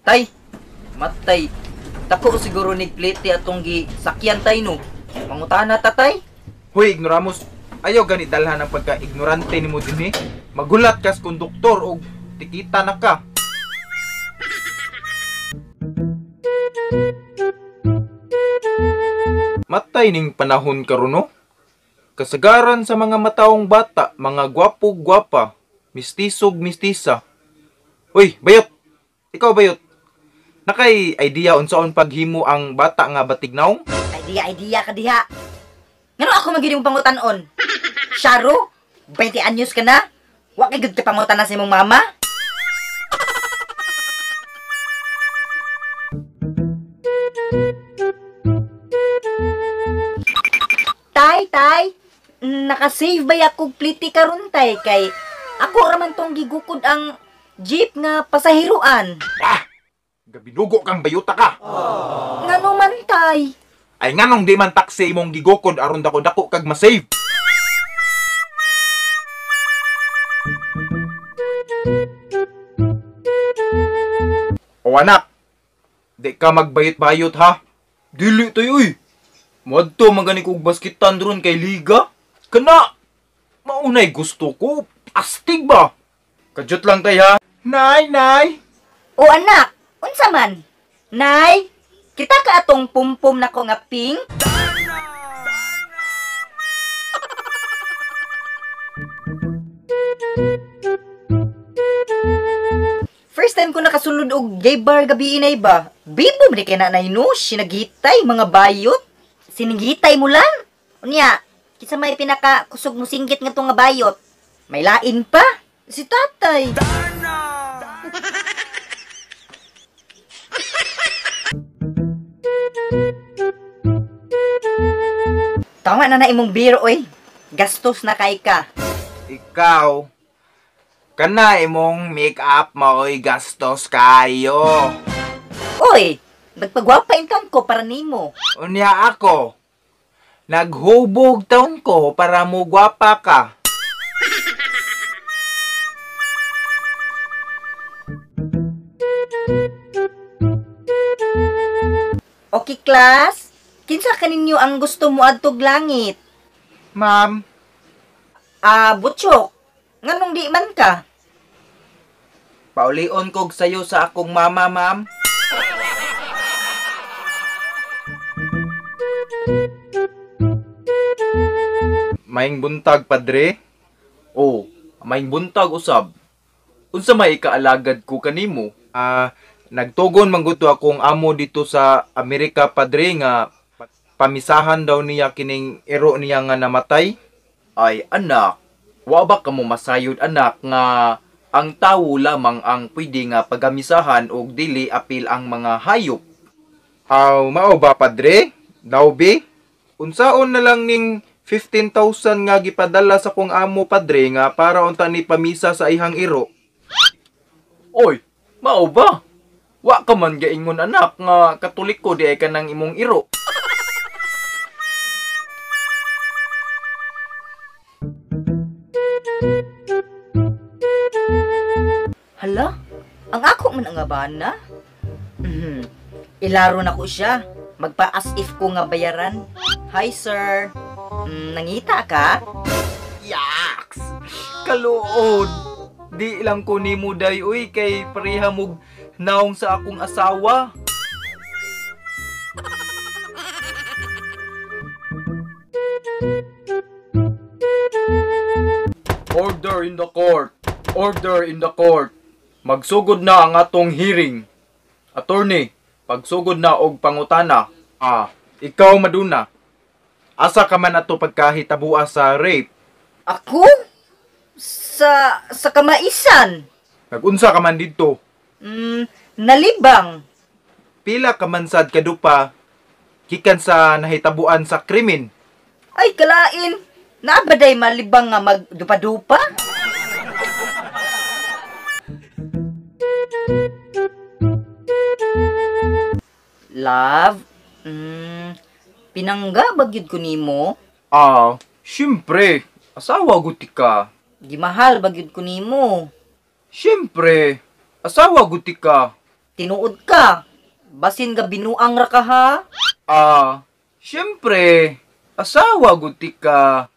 Tay, matay. Dako siguro nig plete atong gi sakyan tay no. Mangutana ta tay. Hoy, ignoramos. Ayaw gani dalhan ang pagka-ignorante nimo dinhi. Magulat kas konduktor og tikita na ka. Matay ning panahon karon no. Kasagaran sa mga mataong bata, mga gwapog gwapa, mistisog mistisa. Uy, bayot. Ikaw bayot. Nakay idea unsaon paghimo ang bata nga batignaw? Idea, idea ka diha. Ngano ako magyud imong pangutan-on? Sharo, 20 anyos ka na? Wa kay gud ka pangutan na sa imong mama? Tay, tay, nakasave ba akong pliti karon tay kay ako ra man tong gigukod ang jeep nga pasahiruan. Ah! Gabinugo kang bayuta ka. Ngano man tay? Ay nganong di man taxi imong gigukod aron dako-dako kag masave. O anak, di ka magbayot-bayot ha. Dili tay uy. Muadto man gani kog baskitan ron kay liga. Kana maunay gusto ko, astig ba? Kadyot lang tay ha. Nay, nay. O anak, unsa man? Nay, kita ka atong pumpum nako nga pink? First time ko nakasulod og gay bar gabi inay ba? Bibo man kay nanay no, sinagitay mga bayot. Sinigitay mo lang. Unya, kinsa may pinaka kusog mo singgit nga tong nga bayot? May lain pa si tatay. Tama na na imong beer oy. Gastos na kay ka. Ikaw, kana imong make-up maoy gastos kayo. Oy, nagpagwapa intan ko para nimo. Unya ako, naghubog taon ko para mo gwapa ka. Okay, class. Kinsa kaninyo ang gusto mo adtog langit? Ma'am. Ah, Butchok. Nganong di man ka? Paulion kog sayo sa akong mama, ma'am. Maing buntag, padre. Oh, maing buntag usab. Unsa may ikaalagad ko kanimo? Ah, nagtugon man gud to akong amo dito sa Amerika, padre, nga pamisahan daw niya kining iro niya nga namatay. Ay anak, wa ba kamo masayod anak nga ang tawo lamang ang pwede nga pagamisahan og dili apil ang mga hayop? Aw, mao ba padre? Daw bi? Unsaon na lang ning 15,000 nga gipadala sa kong amo padre nga para unta ni pamisa sa ihang iro? Oy, mao ba? Wa ka man gaingon anak nga Katoliko di ay kanang imong iro. Hala, ang ako man ang abana. Ilaro na ko siya. Magpa-as if ko nga bayaran. Hi sir. Nangita ka? Yaks! Kaluod! Di lang ko nimo day uy kay pareha mog naong sa akong asawa. Order in the court! Order in the court! Magsugod na ang atong hearing. Attorney, pagsugod na og pangutana. Ah, ikaw Maduna. Asa ka man ato pagkahitabua sa rape? Ako? Sa kamaisan. Nagunsa ka man didto? Nalibang. Pila ka man sad kadupa gikan sa nahitabuan sa krimen? Ay kalain. Naa ba day malibang nga magdupa-dupa? Love, pinangga ba gyud ko nimo? Ah, syempre, asawa gud ka. Gimahal ba gyud ko nimo? Syempre, asawa gud ka. Tinuod ka. Basin ga binuang ra ka ha. Ah, syempre, asawa gud ti ka.